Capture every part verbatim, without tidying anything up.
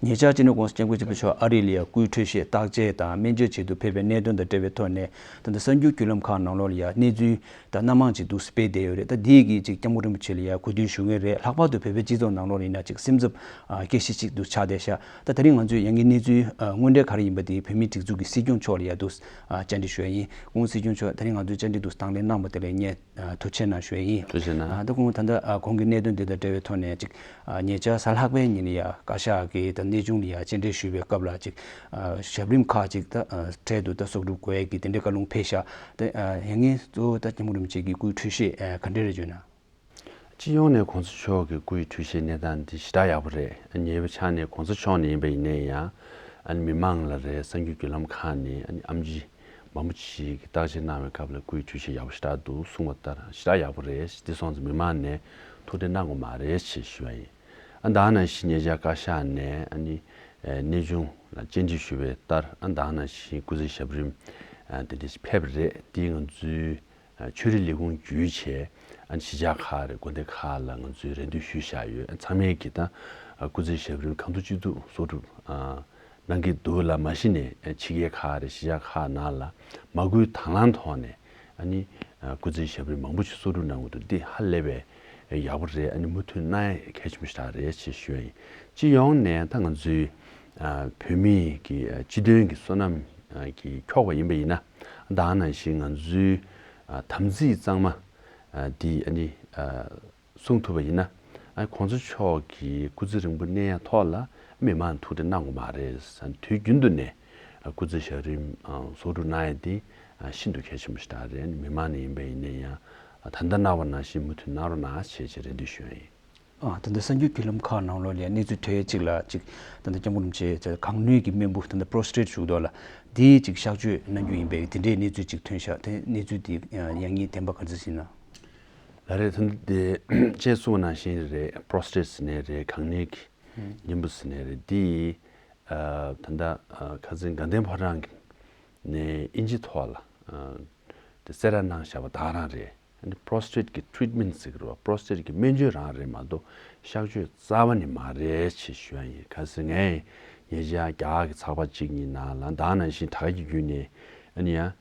ཉེ་ཆར་སྤྱི་ནོར་༸གོང་ས་༸སྐྱབས་མགོན་ཆེན་པོ་མཆོག་ཨ་རི་ལ་ཡ་སྐུའི་འཕྲོད་བཞེས་བརྟག་དཔྱད་དང་སྨན་བཅོས་ཆེད་དུ་ཕེབས་པའི་གནད་དོན་དང་འབྲེལ་བའི་ཐོག་ནས། ད་ལྟ་གསར་འགྱུར་བརྒྱུད་ལམ་ཁག་ནང་ལོགས་ལ་ཡ་གནས་ཚུལ་དང་སྣ་མང་ཅིག་འདུག་སྤེལ་བསྡད་ཡོད་རེད། ད་འདིའི་གི་ཅིག་སྐྱབས་མགོན་རིན་པོ་ཆེ་ལ་ཡ་གོ་བསྡུར་ཞུ་མཁན་རེད། ལྷག་པར་དུ་བོད་པའི་སྤྱི་ཚོགས་ནང་ལོགས་ལ་ཡིན་ན་ཅིག་སེམས་འཚབ་ཨ་སྐྱེ་གཞི་ཅིག་འདུག་ཆགས་བསྡད་ཤག་ད་དེ་རིང་ང་ཚོས་ཡ་གི་གནས་ཚུལ་ཨ་དངོས་འབྲེལ་ག་རེ་ཡིན་པ་དེ་བོད་མིའི་སྒྲིག་འཛུགས་ཀྱི་སྲིད་སྐྱོང་མཆོག་ལ་ཡ་འདུག་ཨ་བཅར་འདྲི་ཞུ་ཡ་ཡིན། སྐུ་ངོ་སྲིད་སྐྱོང་མཆོག་ད་རིང་ང་ཚོའི་བཅར་འདྲི་འདུག་དང་ལེན་གནང་བ་དེ་ལ་ངས་ཨ་ཐུགས་རྗེ་གནང་ཞུ་ཡ་ཡིན། ཐུགས་རྗེ་གནང་། ཨ་ད་སྐུ་ངོ་ད་ལྟ་ཨ་གོང་གི་གནད་དོན་འདི་དང་འབྲེལ་བའི་ཐོག་ནས་ཅིག་ཨ་ཉེ་ཆར་གཟའ་ལྷག་པའི་ཉིན་ལ་ཡ་བཀའ་ཤག་གི་ད་གནས་ཆུང་ལ་ཡ་བཅར་འདྲི་ཞུས་པའི་སྐབས་ལ་ཅིག་ཨ་ཞབས་རིམ་ཁག་ཅིག་ད་ཨ་འཕྲལ་དུ་ད་གསོག་སྒྲུབ་དགོས་ཡ་གི་དེ་འདྲའི་བཀའ་ལུང་ཕེབས་ཤག་ད་ཨ་ཡ་ངས་གཙོ་བོ་ད་སྐྱབས་མགོན་རིན་པོ་ཆེ་གི་སྐུའི་འཕྲོད་བཞེས་ཨ་ག་འདྲ་རེད་བརྗོད་ན། སྤྱི་ཡོངས་ནས་གོང་ས་མཆོག་གི་སྐུའི་འཕྲོད་བཞེས་གནས་སྟངས་འདི་ཞེ་དྲག་ཡག་པོ་རེད། ཉེ་བའི་ཆར་ནས་གོང་ས་མཆོག་ནས་ཡིན་པ་ཡིན་ནའི་ཡང་ཨ་ནི་མི་མང་ལ་རེད། གསར་འགྱུར་བརྒྱུད་ལམ་ཁག་ནས་ཨ་ནི་ཨེམ་ཆི་མང་པོ་ཞིག་གིས་བརྟག་དཔྱད་གནང་བའི་སྐབས་ལ་སྐུའི་འཕྲོད་བཞེས་ཡག་པོ་ཞེ་དྲག་འདུག་གསུངས་པ་ལྟར་ཞེ་དྲག་ཡག་པོ་རེད། དེ་སོང་ཙང་མི་མང་ནས་ཐུགས་ཁྲལ་གནང་དགོས་མ་རེད་ཅེས་ཞུ་བ་ཡིན། ཨ་ད་ནང་བཞིན་ཉེ་ཆར་བཀའ་ཤག་ནས་ཨ་ནི་གནས་ཆུང་ལ་བཅར་འདྲི་ཞུས་པ་ལྟར་ཨ་ད་ནང་བཞིན་སྐུ་ཚེ་ཞབས་རིམ་དེ་འདྲ་ཞིག་ཕེབས་པ་རེད། དེ་ང་ཚོའི་ཆོས་རིག་ལས་ཁུངས་བརྒྱུད་བྱས་ཨ་གཞིས་ཆགས་ཁག་རེད། དགོན་སྡེ་ཁག་ལ་ང་ཚོས་རེ་འདུན་ཞུས་བཞག་ཡོད། ཚང་མས་ཀྱིས་ད་སྐུ་ཚེ་ཞབས་རིམ་གང་ཐུབ་ཅི་ཐུབ་གསོག་སྒྲུབ་གནང་གི་འདུག་ལ། མ་གཞི་ནས་ཕྱི་རྒྱལ་ཁག་རེད། གཞིས་ཆགས་ཁག་ནང་ལ་མ་སྐུལ་དང་བླངས་ཐོག་ནས་ཨ་ནི་སྐུ་ཚེ་ཞབས་རིམ་མང་པོ་ཞིག་གསོག་སྒྲུབ་གནང་གི་འདུག་འདི་ཧ་ལས་པའི་ཡག་པོ་རེད། ཨ་ནི་མུ་མཐུད་གནང་ཡ་གལ་ཆེན་པོ་ཞིག་རེད་ཅེས་ཞུ་ཡ་ཡིན། སྤྱི་ཡོངས་ནས་ད་ང་ཚོའི་བོད་མིའི་གི་སྤྱི་དོན་གྱི་བསོད་ནམས་ཀྱིས་འཁྱོག་པ་ཡིན་པ་ཡིན་ན། ད་ནང་བཞིན་ང་ཚོའི་དམ་ཚིག་གཙང་མ་འདི་ཨ་ནི་སྲུང་ཐུབ་པ་ཡིན་ན། ཨ་གོང་ས་མཆོག་གི་སྐུ་ཚེ་རིང་པོ་གནས་ཡ་ཐོག་ལ་མི་མང་ཐུགས་ཁྲལ་གནང་དགོས་མ་རེད། དུས་རྒྱུན་དུ་ནས་སྐུ་ཚེ་ཞབས་རིམ་གསོག་སྒྲུབ་གནང་ཡ་འདི་ཤིན་ཏུ་གལ་ཆེན་པོ་ཞིག་རེད། མི་མང་ནས་ཡིན་པ་ཡིན་ན་ཡང་ད་ལྟ་གནང་བ་ནང་བཞིན་མུ་མཐུད་གནང་རོགས་གནང་ཞེས་ཀྱི་རེ་འདུན་ཞུ་ཡ་ཡིན། ཨ་ད་ལྟ་གསར་འགྱུར་བརྒྱུད་ལམ་ཁག་ནང་ལོགས་ལ་གནས་ཚུལ་ཐོན་ཡས་གཅིག་ལ་གཅིག་ད་ལྟ་སྐྱབས་མགོན་རིན་པོ་ཆེ་གང་ནུས་ཀྱི་རྨེན་བུ་ད་ལྟ་པྲོ་སི་ཊེཊ་ཞུ་གི་འདུག་ལ། དེའི་གཅིག་གཤག་བཅོས་གནང་རྒྱུ་ཡིན་པའི་དེ་འདྲའི་གནས་ཚུལ་གཅིག་ཐོན་ཤག་དེ་གནས་ཚུལ་དེ་ཡང་སྙིང་བདེན་པ་ག་ཚོད་ཡིན་ན། ལགས་རེད། ད་ལྟ་དེ་ཅེས་གསུངས་པ་ནང་བཞིན་རེད། པྲོ་སི་ཊེཊ་ཟེར་ནའི་རེད། གང་ནུས་ཀྱི་རྨེན་བུ་ཟེར་ནའི་རེད། དེ་ད་ལྟ་ཁ་སང་དགའ་ལྡན་ཕོ་བྲང་ནས་ཨིན་ཇི་ཐོག་ལ་དེ་གསལ་བསྒྲགས་གནང་བཞག་པ་དེ་རང་རེད། ཨ་ནི་པྲོ་སི་ཊེཊ་གི་ཊི་རི་ཊི་མེན་ཊི་ཟེར་གི་རེད་བ། པྲོ་སི་ཊེཊ་གི་སྨན་བཅོས་རང་རེད་མ་གཏོགས་གཤག་བཅོས་རྩ་བ་ནས་མ་རེད་ཅེས་ཞུ་ཡ་ཡིན། གལ་སྲིད་ངས་ཉེ་ཆར་རྒྱ་གར་གྱི་ཚགས་པར་གཅིག་གཉིས་ནང་ལ་ད་ནང་བཞིན་དྲ་རྒྱ་བརྒྱུད་ནས་ཨ་ནི་ཡང་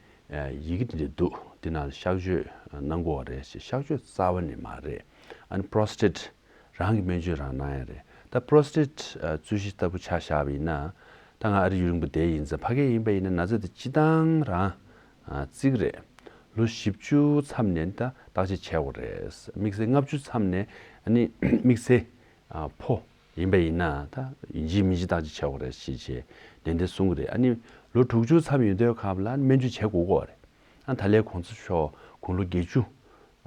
ཡི་གེ་འདི་འདྲ་འདུག་འདི་ནང་ལ་གཤག་བཅོས་གནང་དགོས་པ་རེད་ཅེས། གཤག་བཅོས་རྩ་བ་ནས་མ་རེད། ཨ་ནི་པྲོ་སི་ཊེཊ་རང་གི་སྨན་བཅོས་རང་གནང་ཡ་རེད། ད་པྲོ་སི་ཊེཊ་རྩོད་གཞི་ལྟ་བུ་ཆ་བཞག་པ་ཡིན་ན། ད་ང་ཨ་རི་ཡུན་རིང་པོ་བསྡད་ཡིན་ཙང་ཕ་གི་ཡིན་པ་ཡིན་ན་ན་ཚ་དེ་སྤྱིར་བཏང་རང་ཨ་རྩིག་རེད། ལོ་བཞི་བཅུ་མཚམས་ནས་ད་བརྟག་དཔྱད་བྱེད་དགོས་རེད། དམིགས་བསལ་ལྔ་བཅུ་མཚམས་ནས་ཨ་ནི་དམིགས་བསལ་ཨ་ཕོ་ཡིན་པ་ཡིན་ན་ད་ཡིན་གཅིག་མིན་གཅིག་བརྟག་དཔྱད་བྱེད་དགོས་རེད་ཞེས་བྱས་ནན་ཏན་གསུང་གི་རེད། ཨ་ནི་ལོ་དྲུག་ཅུ་མཚམས་ཡོད་དུས་སྐབས་ལ་སྨན་བཅོས་བྱེད་དགོས་ཀྱི་ཡོད་རེད། ཨ་ད་ལན་གོང་ས་མཆོག་དགུང་ལོ་བརྒྱད་ཅུ་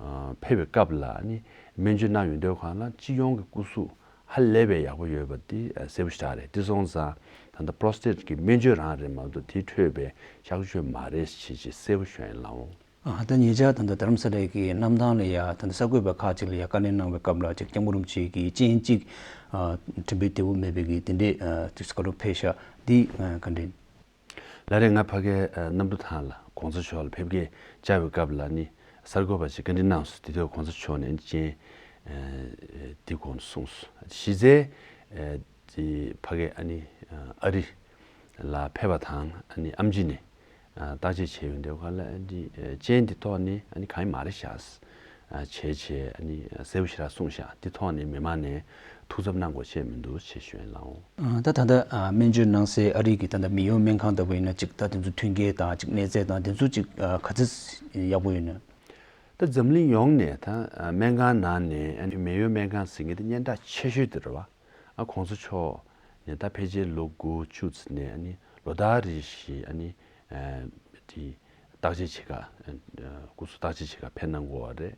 ཨ་ཕེབས་པའི་སྐབས་ལ་ཨ་ནི་སྨན་བཅོས་གནང་ཡོང་དུས་སྒང་ལ་སྤྱི་ཡོངས་ཀྱི་སྐུ་གཟུགས་ཧ་ལས་པའི་ཡག་པོ་ཡོད་པ་འདི་གསལ་པོ་ཞེ་དྲག་རེད། དེ་སོང་ཙང་ད་ལྟ་པྲོ་སི་ཊེཊ་ཀྱི་སྨན་བཅོས་རང་རེད་མ་གཏོགས་དེ་འཕྲོས་པའི་གཤག་བཅོས་མ་རེད་ཅེས་ཅེས་གསལ་པོ་ཞུ་ཡ་ཡིན་ལགས་འོང་། ཨ་ད་ཉེ་ཆར་ད་ལྟ་རྡ་རམ་ས་ལའི་གི་གནམ་ཐང་ལ་ཡ་ད་ལྟ་གསར་འགོད་པ་ཁག་ཅིག་ལ་ཡ་བཀའ་ལན་གནང་བའི་སྐབས་ལ་ཅིག་སྐྱབས་མགོན་རིན་པོ་ཆེ་གི་སྤྱན་གཅིག་ཨ་དྲན་པའི་བདེ་པོ་མེད་པའི་གི་དེ་འདྲའི་ཨ་ཅིག་བཀའ་སློབ་ཕེབས་ཤག་འདི་ཨ་ག་འདྲ་ཡིན། ལགས་རེད། ང་ཕ་གིར་ཨ་གནམ་གྲུ་ཐང་ལ་གོང་ས་མཆོག་ལ་ཕེབས་སྐྱེལ་བཅར་བའི་སྐབས་ལ་ནི་གསར་འགོད་པ་ཞིག་བཀའ་འདྲི་གནང་སོང་། དེ་དུས་གོང་ས་མཆོག་ནས་ཨ་ནི་སྤྱན་ཨ་འདི་དགོངས་གསུངས་སོང་། གཞི་རྩའི་ཨ་དེ་ཕ་གིར་ཨ་ནི་ཨ་ཨ་རི་ལ་ཕེབས་པ་དང་ཨ་ནི་ཨེམ་ཆི་ནས་ཨ་བརྟག་དཔྱད་བྱས་ཡོང་དུས་སྒང་ལ་ཨ་ནི་ཨ་སྤྱན་འདི་ཐོག་ནས་ཨ་ནི་གང་ཡང་མ་རེད་ཤག་ཨ་བྱས་བྱས་ཨ་ནི་གསལ་པོ་ཞེ་དྲག་གསུངས་ཤག་འདི་ཐོག་ནས་མི་མང་ནས་ཐུགས་འཚབ་གནང་དགོས་བྱས་མི་འདུག་ཅེས་ཞུ་ཡ་ཡིན་ལགས་འོང་། ཨ་ད་ད་ལྟ་ཨ་སྨན་བཅོས་གནང་སའི་ཨ་རི་གི་ད་ལྟ་མེ་ཡོ་སྨན་ཁང་ལྟ་བུ་ཡིན་ན་ཅིག་ད་དེ་ཚོ་མཐུན་རྐྱེན་དང་ཅིག་གནས་ཚད་དང་དེ་ཚོ་ཅིག་ཨ་ག་ཚོད་ཡག་པོ་ཡོད་ན། ད་འཛམ་གླིང་ཡོངས་ནས་ད་ཨ་སྨན་ཁང་ནང་ནས་ཨ་ནི་མེ་ཡོ་སྨན་ཁང་ཟེར་མཁན་དེ་སྙན་གྲགས་ཆེ་ཤོས་དེ་རེད་བ། ཨ་གོང་ས་མཆོག་ནས་ད་ཕལ་ཆེར་ལོ་དགུ་བཅུ་ཙམ་ནས་ཨ་ནི་ལོ་ལྟར་རེ་བཞིན་ཨ་ནི་ཨ་དེ་བརྟག་དཔྱད་བྱེད་ག་ཨ་སྐུ་གཟུགས་བརྟག་དཔྱད་བྱེད་ག་ཕེབས་གནང་དགོས་པ་རེད།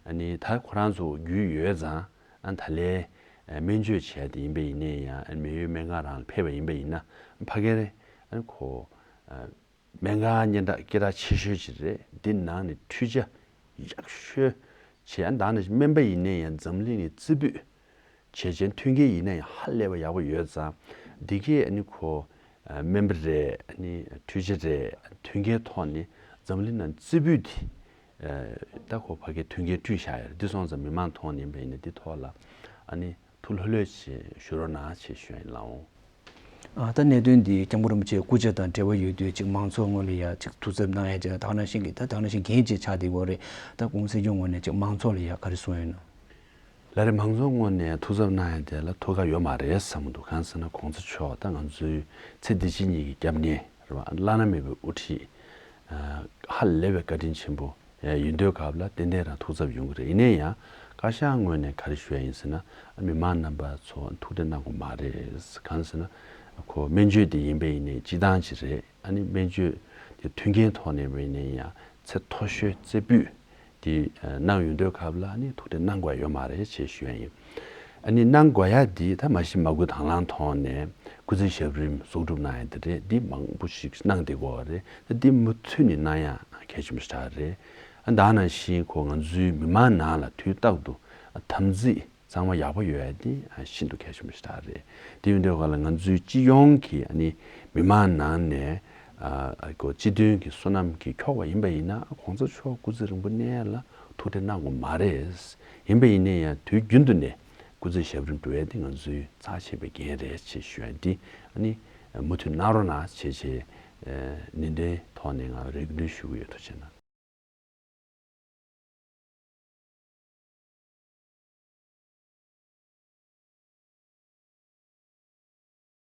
ཨ་ནི་ད་ཁོ་རང་ཚོ་རྒྱུས་ཡོད་ཙང་ཨ་ད་ལན་ཨ་སྨན་བཅོས་བྱས་དེ་ཡིན་པ་ཡིན་ནའི་ཡང་ཨ་མེ་ཡོ་སྨན་ཁང་རང་ལ་ཕེབས་པ་ཡིན་པ་ཡིན་ན་ཕ་གིར་ཨ་ཁོ་ཨ་སྨན་ཁང་སྙན་གྲགས་སྐད་གྲགས་ཆེ་ཤོས་ཅིག་རེད། འདི་ནང་ནས་འཕྲུལ་ཆས་ཡག་ཤོས་བྱས་ཨ་ད་ནི་སྨན་པ་ཡིན་ནའི་ཡང་འཛམ་གླིང་ནས་རྩེ་ཕུད་བྱས་བྱས་མཐུན་རྐྱེན་ཡིན་ན་ཡང་ཧ་ལས་པ་ཡག་པོ་ཡོད་ཙང་། འདི་གས་ཨ་ནི་ཁོ་ཨ་སྨན་པ་རེད། ཨ་ནི་འཕྲུལ་ཆས་རེད། མཐུན་རྐྱེན་ཐོག་ནས་འཛམ་གླིང་ནང་རྩེ་ཕུད་དེ་ཨ་ད་ཁོ་ཕ་གིར་མཐུན་རྐྱེན་སྤྲོད་བཞག་ཡོད་རེད། འདི་སོང་ཙང་མི་མང་ཐོག་ནས་ཡིན་པ་ཡིན་ན་འདི་ཐོག་ལ་ཨ་ནི་ཐུགས་ལྷོད་ལྷོད་བྱས་བཞུགས་རོགས་གནང་ཞེས་ཞུ་ཡ་ཡིན་ལགས་འོང་། ཨ་ད་གནད་དོན་འདི་སྐྱབས་མགོན་རིན་པོ་ཆེའི་སྐུ་ཕྱྭ་དང་འབྲེལ་བ་ཡོད་དུས་ཅིག་མང་ཚོགས་ངོས་ལ་ཡ་ཅིག་ཐུགས་འཚབ་གནང་ཡ་ཅིག་ད་ག་ནང་བཞིན་གྱི་ད་ད་ག་ནང་བཞིན་འགན་ཅིག་ཆགས་བསྡད་ཡོད་རེད། ད་༸གོང་ས་༸སྐྱབས་མགོན་ནས་ཅིག་མང་ཚོགས་ལ་ཡ་ག་རེ་གསུངས་ཡོད་ན། ལགས་རེད། མང་ཚོགས་ངོས་ནས་ཐུགས་འཚབ་གནང་ཡ་དེ་ལ་ཐུགས་ཁག་ཡོད་མ་རེད་བསམ་གྱི་འདུག་གང་ཟེར་ན་༸གོང་ས་མཆོག་ད་ང་ཚོའི་ཚེ་འདི་ཕྱི་གཉིས་ཀྱི་སྐྱབས་གནས་རེད་བ། བླ་ན་མེད་པའི་དབུ་ཁྲིད། ཧ་ལས་པའི་བཀའ་དྲིན་ཆེན་པོ་ཡིན་དུས་སྐབས་ལ་ཏན་ཏན་རང་ཐུགས་འཚབ་ཡོང་གི་རེད། ཡིན་ན་ཡང་བཀའ་ཤག་ངོས་ནས་ག་རེ་ཞུ་ཡ་ཡིན་ཟེར་ན། མི་མང་རྣམ་པ་ཚོ་ཐུགས་ཁྲལ་གནང་དགོས་མ་རེད། གང་ཟེར་ན་ཁོ་སྨན་བཅོས་དེ་ཡིན་པ་ཡིན་ནའི་སྤྱི་བཏང་ཅིག་རེད། ཨ་ནི་སྨན་བཅོས་དེ་མཐུན་རྐྱེན་ཐོག་ནས་ཡིན་ན་ཡང་ཚད་མཐོ་ཤོས་རྩེ་ཕུད་དེ་གནང་ཡོང་དུས་སྐབས་ལ་ཨ་ནི་ཐུགས་ཁྲལ་གནང་དགོས་ཡོད་མ་རེད་ཅེས་ཞུ་ཡ་ཡིན། ཨ་ནི་གནང་དགོས་ཡ་འདི་ད་མ་གཞི་མ་སྐུལ་དང་བླངས་ཐོག་ནས་སྐུ་ཚེ་ཞབས་རིམ་གསོག་སྒྲུབ་གནང་ཡ་འདི་རེད། འདི་མང་པོ་ཞིག་གནང་བསྡད་ཀྱི་ཡོད་རེད། ད་འདི་མུ་མཐུད་ནས་གནང་ཡ་གལ་ཆེན་པོ་ཞིག་རེད། ཨ་ད་ནང་བཞིན་ཁོ་ང་ཚོའི་མི་མང་ནང་ལ་དུས་རྟག་ཏུ་དམ་ཚིག་གཙང་མ་ཡག་པོ་ཡོད་ཡ་འདི་ཤིན་ཏུ་གལ་ཆེན་པོ་ཞིག་རེད། དེ་ཡིན་དུས་སྐབས་ལ་ང་ཚོའི་སྤྱི་ཡོངས་ཀྱི་ཨ་ནི་མི་མང་ནང་ནས་ཨ་ཁོ་སྤྱི་དོན་གྱི་བསོད་ནམས་ཀྱིས་འཁྱོག་པ་ཡིན་པ་ཡིན་ན་༸གོང་ས་མཆོག་སྐུ་ཚེ་རིང་པོ་གནས་ཡ་ལ་ཐུགས་ཁྲལ་གནང་དགོས་མ་རེད། ཡིན་པ་ཡིན་ན་ཡང་དུས་རྒྱུན་དུ་ནས་སྐུ་ཚེ་ཞབས་རིམ་འགྲོ་ཡ་དེ་ང་ཚོའི་རྩ་ཆེ་བའི་འགན་རེད་ཅེས་ཞུ་ཡ་འདི་ཨ་ནི་མུ་མཐུད་གནང་རོགས་གནང་ཞེས་བྱས་ནན་ཏན་ཐོག་ནས་ང་རེ་སྐུལ་ཞུ་གི་ཡོད། ཐུགས་རྗེ་གནང་།